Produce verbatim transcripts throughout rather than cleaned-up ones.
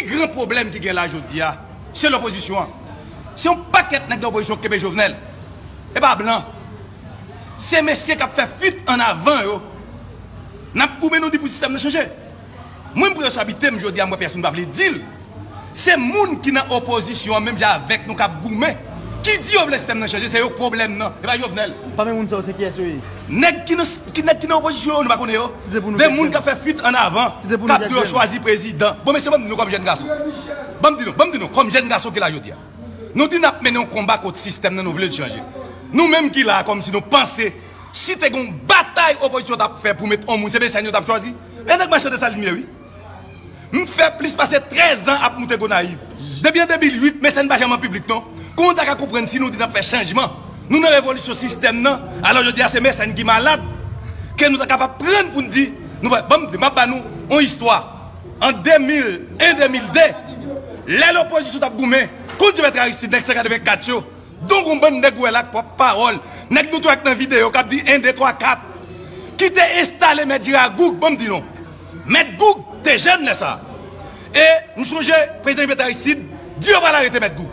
Gran pwoblèm ki gen la jodi a, se lopozisyon an. Se yon pakèt nèg nan opozisyon k kenbe Jovenel. E pa blan. Se mesye k ap fè fuit an avan yo. N ap goumen, nou di pou sistèm nan chanje. Mwen, m pran responsabilite m jodi a, m wè pèsonn pa vle di l. Se moun ki nan opozisyon an, menm jan avèk nou, k ap goumen, ki di yo vle sistèm nan chanje, se yo k pwoblèm nan, e pa Jovenel. Pami moun sa yo, se kiyès yo ye? Nèg ki nan, ki, nèg ki nan opozisyon yo, nou pa konnen yo. Site pou nou kèk moun k ap fè fuit an avan, k ap di yo chwazi prezidan. Bon, mesye, ban m di nou kòm jèn gason. Ban m di nou, ban m di nou, kòm jèn gason ki la jodi a. Nou di n ap mennen yon konba kont sistèm nan, nou vle l chanje. Nou menm ki la a, kòmsi nou panse, si te gen yon batay opozisyon t ap fè pou met yon moun, se Mecène yo t ap chwazi. E nèg mache Desalin ye, wi. M fè plis pase trèz an ap moute Gonayiv. Depi an de mil uit, Mecène pa janm an piblik, non. Kòman w ta ka konprann si nou di n ap fè chanjman? Nou nan revolisyon sistèm nan. Alò, jodi a, se Mecène ki malad. Ke nou ta kapab pran pou n di, nou, ban m di, m ap ba nou yon istwa. An de mil en, de mil de, lè lopozisyon t ap goumen kont Joventry Aristide, nèg san katrevenkat yo, donk yon bann nèg ou wè la ak pwòp pawòl, nèg nou tou wè k nan videyo k ap di en, de, twa, kat, ki te enstale Mèt Jera Goug, ban m di nou. Mèt Goug te jèn lè sa a. E m sonje prezidan Joventry Aristide di yo pral arete Mèt Goug.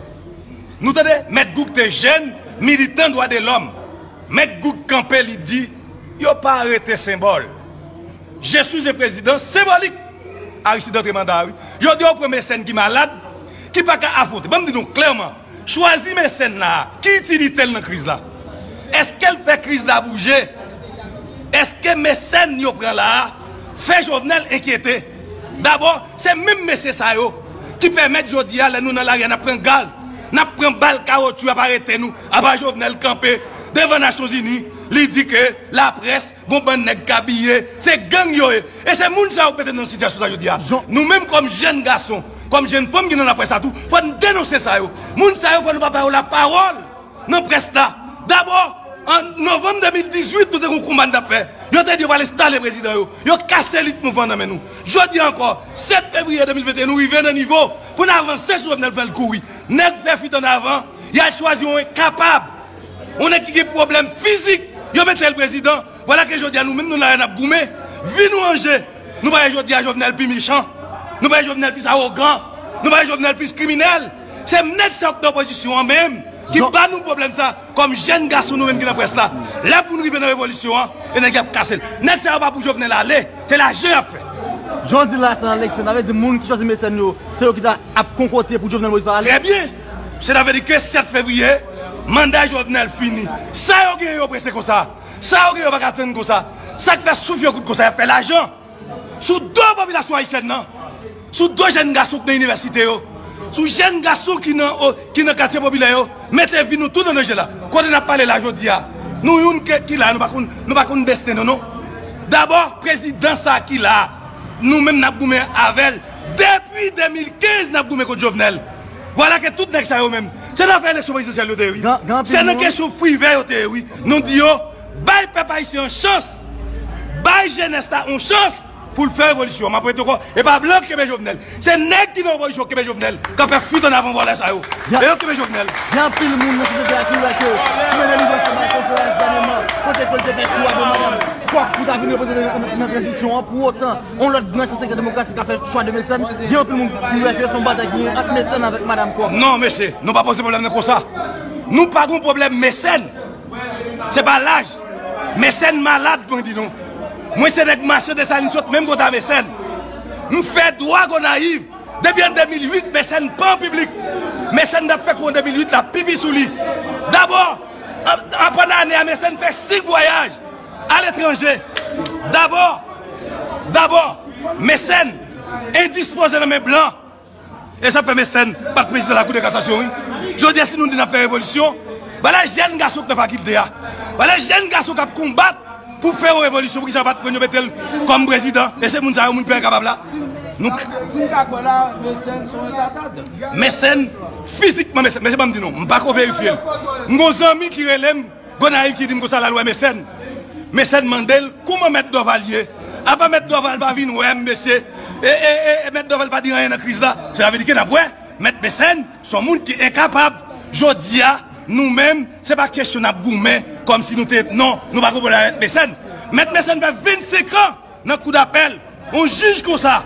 Nou tande, Mèt Goug te jèn, militan dwa de lòm. Mèt Goug kanpe, li di, yo pa arete senbòl. Je suis un président symbolique. Aristide antre manda a, wi. Yo di yo pran Mecène ki malad, ki pa ka afwonte. Ban m di nou klèman, chwazi Mecène la a, ki itilite l nan kriz la? Èske l fè kriz la bouje? Èske Mecène yo pran la a fè Jovenel enkyete? Dabò, se menm mesye sa yo ki pèmèt jodi a, lè nou nan lari a, n ap pran gaz, n ap pran bal, kawotchou, y ap arete nou. Apa Jovenel kanpe devan Nasyonzini, li di ke laprès, gon bann nèg k abiye, se gang yo ye. E se moun sa yo k mete n nan sitiyasyon sa jodi a. Nou menm kòm jèn gason, kòm jèn fanm ki nan laprès la tou, fò n denonse sa yo. Moun sa yo, fò nou pa ba yo lapawòl nan près la. Dabò, an novanm de mil dizuit, nou te gon konba n t ap fè. Yo te di yo pral enstale prezidan yo. Yo kase lit mouvman nan men nou. Jodi a ankò, sèt fevriye de mil venteyen, nou rive nan nivo pou n avanse sou Jovenel, fè l kouri. Nèg fè fuit an avan, y al chwazi yon enkapab. Yon nèg ki gen pwoblèm fizik, yo mete l prezidan. Vwala ke jodi a nou menm nou la n ap goumen. Vi nou an je. Nou pa wè jodi a Jovenel pi mechan. Nou pa wè Jovenel plis awogan. Nou pa wè Jovenel plis kriminèl. Se nèg sa yo k nan opozisyon an menm ki ba nou pwoblèm sa kòm jèn gason nou menm ki nan près la. Lè pou nou rive nan revolisyon an, e nèg y ap kase l. Nèg sa yo pa pou Jovenel ale. Se lajan y ap fè. Jan w di la, se nan eleksyon. Sa vle di moun ki chwazi Mecène yo, se yo ki ta ap konkote pou Jovenel Moïse pa ale? Trè byen. Sètadi ke sèt fevriye, manda Jovenel fini. Sa yo genyen yo prese konsa? Sa yo genyen yo pa ka tann konsa? Sa k fè souf yo kout konsa? Y ap fè lajan sou do popilasyon ayisyèn nan, sou do jèn gason k nan inivèsite yo, sou jèn gason ki nan, o, ki nan katye popilè yo. Mete vi nou tout an danje la. Kote n ap pale la jodi a, nou youn ke, ki la, nou pa konn, nou pa konn desten nou, non. Dabò, prezidan sa ki la, nou menm n ap goumen avè l. Depi de mil kenz, n ap goumen kont Jovenel. Vwala ke tout nèg sa yo menm, se nan afè eleksyon prezidansyèl yo te ye, wi. Gen, gen anpil moun. Se nan kesyon privè yo te ye, wi. Nou di yo, bay pèp ayisyen an chans. Bay jenès la yon chans pou l fè revolisyon. M ap repete ankò, e pa blan k kenbe Jovenel. Se nèg ki nan opozisyon k kenbe Jovenel, k ap fè fuit an avan vòlè sa yo. E yo k kenbe Jovenel. Gen anpil moun nan sosyete a ki wè ke Chimène Livrescq bay konferans dènyèman, kote ke l te fè chwa de madanm Kòk pou ta vin reprezante nan, nan, nan tranzisyon an. Pou otan, yon lòt branch nan sektè demokratik la fè chwa de Mecène. Gen anpil moun ki wè ke se yon batay ki gen ant Mecène avèk madanm Kòk. Non, mesye, nou pa poze pwoblèm nan konsa. Nou pa gon pwoblèm Mecène. Se pa laj. Mecène malad, mwen di nou. Mwen se nèg mache Desalin, sot menm kote a Mecène. M fè dwa Gonayiv. Depi an de mil uit, Mecène pa an piblik. Mecène t ap fè kou an de mil uit la, pipi sou li. Dabò, an, an pandan ane a, Mecène fè senk vwayaj aletranje. Dabò, dabò, Mecène endispoze nan men blan. E sa fè Mecène pa t prezidan Lakou de Kasasyon, wi. Jodi a, si nou di n ap fè revolisyon, vwala jèn gason k nan fakilte a. Vwala jèn gason k ap konbat pou fè yon revolisyon. Poukisa yo pa t pran yo mete l kòm prezidan? E se moun sa yo, moun peyi a kapab la. Nou Si n ka kwè la, Mecène se yon retatad. Mecène, fizikman, Mecène, mesye, ban m di nou, m pa ko verifye l. M gon zanmi ki rele m, Gonayiv ki di m konsa l al wè Mecène. Mecène mande l kòman Mèt Dorval ye. Apa Mèt Dorval pa vin wè m, mesye? E, e, e, e Mèt Dorval pa di anyen nan kriz la. Sètadi ke n ap wè Mèt Mecène se yon moun ki enkapab. Jodi a, nou menm, se pa kesyon n ap goumen kòmsi nou te, non, nou pa gon pwoblèm avèk Mecène. Mèt Mecène fè vennsenk an nan kou dapèl, yon jij konsa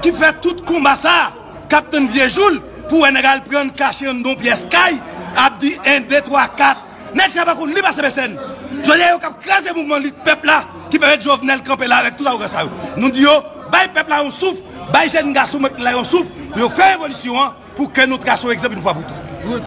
ki fè tout konba sa a, k ap tann vye jou l pou wè nèg al pran kache anndan yon pyès kay, ap di en, de, twa, kat. Nèg sa pa konn li pase pèsòn. Jodi a, yo k ap kraze mouvman lit pèp la ki pèmèt Jovenel kanpe la avèk tout awogan sa yo. Nou di yo, bay pèp la yon souf, bay jèn gason mèt la yon souf, pou yo fè revolisyon an, pou ke nou trase yon egzanp yon fwa pou tout.